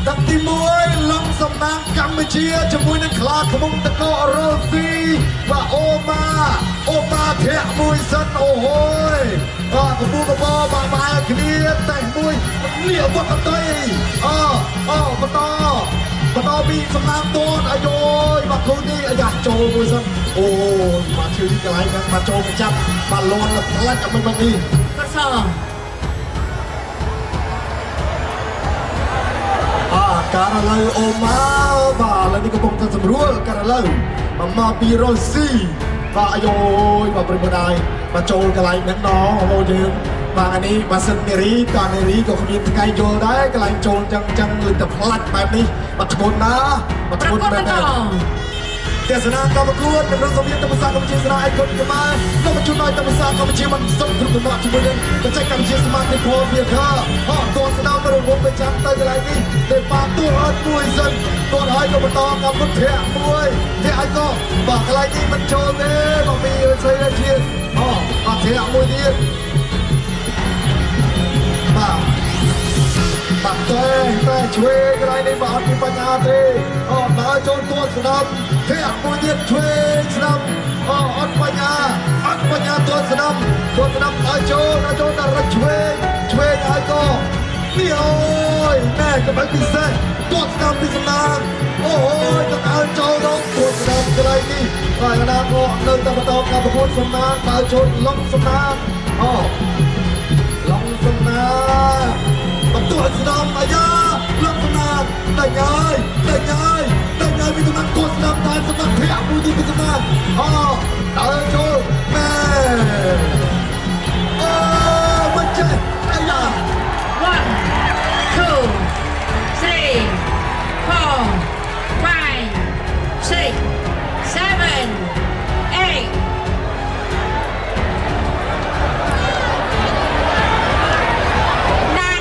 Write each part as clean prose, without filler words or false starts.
ទឹកទី1ឡុងសំណាងកម្ពុជាជាមួយនឹងខ្លាឃ្មុំតកករ៉ូស៊ីបាទអូម៉ាអូម៉ាធាក់មួយសិនអូហូយបាទកម្ពុជាកបបាទបែរគ្នាតែមួយលៀវត្តតីអអូបន្តបន្តពីសំណាងតនអាយយបាទគូនេះអាយ៉ាចូលមួយសិនអូបាទឈឺកន្លែងហ្នឹងបាទចូលមកចាប់បាទលន់លផ្លាច់អត់មិននេះ កស អាការឡូវអូម៉ាបាទឥឡូវនេះកំពុងតែសម្រួលការឡូវមកមកពីរ៉ូស៊ីបាទអាយយបាទប្រិមត្តហើយបាទចូលកន្លែងហ្នឹងណងបងប្អូនយើងបាទអានេះបាទសិននារីតានារីក៏គ្មានថ្ងៃយល់ដែរកន្លែងចូលចឹងចឹងលឹកតែផ្លាច់បែបនេះបាទធ្ងន់ណាស់បាទ ប្រ ធ្ងន់ កួតបន្ត មែនទេ ទេសនាកម្មប្រកួតនៅក្នុងសង្វៀនតំសាកម្ពុជាស្នាឯកុនខ្មែរនាំមកជូនដល់តំសាកម្ពុជាមិនសុខគ្រប់ដំណក់ជាមួយនឹងបច្ចេកកម្ពុជាសមាធិផលវាថាហោះតស្ដាំរវងទៅចាំទៅកន្លែងនេះតែបានទួអត់មួយសិនទាត់ហើយក៏បន្តកម្មពុទ្ធៈមួយធាក់ឲ្យក៏បាទកន្លែងនេះមិនចូលទេមកពីស្រីរាជាអូបាទធាក់មួយទៀតបាទ បាទតែតែឆ្វេងកន្លែងនេះបាទអត់មានបញ្ហាទេអូដើរចូលទួស្ដាំធាក់មួយទៀតឆ្វេងស្ដាំអូអត់បញ្ហាអត់បញ្ហាទួស្ដាំទួស្ដាំឲ្យចូលឲ្យចូលតែរឹកឆ្វេងឆ្វេងឲ្យក៏នេះអូយណែកំពិពិសេសទួស្ដាំពីសំណាងអូយក៏ដើរចូលដល់ទួស្ដាំកន្លែងនេះបាទកណ្ដាលក៏នៅតែបន្តការប្រកួតសំណាងដើរចូលលងសំណាងអូ ឡងសំណាងបន្ទោះស្ដាំអាយ៉ាឡងសំណាងដេញហើយដេញហើយដេញហើយពីសំណាងគោះស្ដាំតែសំណាងធាក់មួយទីពីសំណាងអូដើរចូលណែអូមិនចេះអាយ៉ា 1 2 3 4 5 6 7 8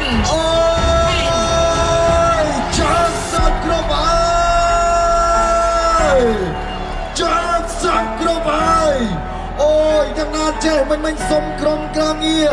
9 អូយចាសគ្រប់ហើយចាសគ្រប់ហើយអូយយ៉ាងណាចេះមិនមិនសុំក្រុមការងារ